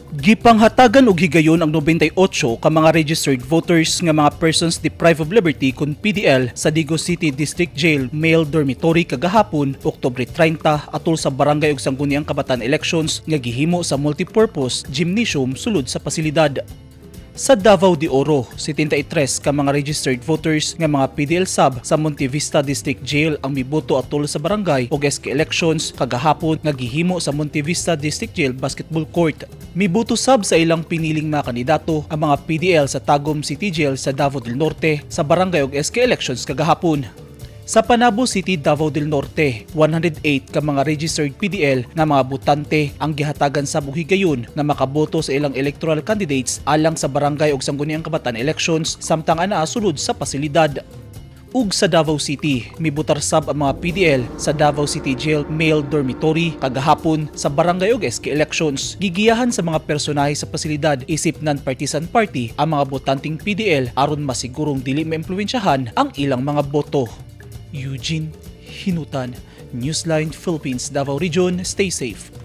Gipanghatagan og higayon ang 98 ka mga registered voters nga mga persons deprived of liberty kon PDL sa Digos City District Jail Male Dormitory kagahapon, Oktubre 30, atol sa barangay ug Sangguniang Kabataan elections nga gihimo sa multipurpose gymnasium sulod sa pasilidad. Sa Davao de Oro, 73 ka mga registered voters nga mga PDL sab sa Montevista District Jail ang miboto atol sa barangay ug SK elections kagahapon nga gihimo sa Montevista District Jail Basketball Court. Miboto sab sa ilang piniling mga kandidato ang mga PDL sa Tagum City Jail sa Davao del Norte sa barangay ug SK elections kagahapon. Sa Panabo City, Davao del Norte, 108 ka mga registered PDL nga mga botante ang gihatagan sa higayon nga makaboto sa ilang electoral candidates alang sa barangay ug Sangguniang Kabataan elections samtang anaa sulod sa pasilidad. Ug sa Davao City, mibutar sab ang mga PDL sa Davao City Jail Male Dormitory kagahapon sa barangay ug SK elections. Gigiyahan sa mga personahe sa pasilidad isip non-partisan party ang mga botanteng PDL aron masigurong dili maimpluwensyahan ang ilang mga boto. Eugene Hinutan, Newsline Philippines, Davao Region. Stay safe.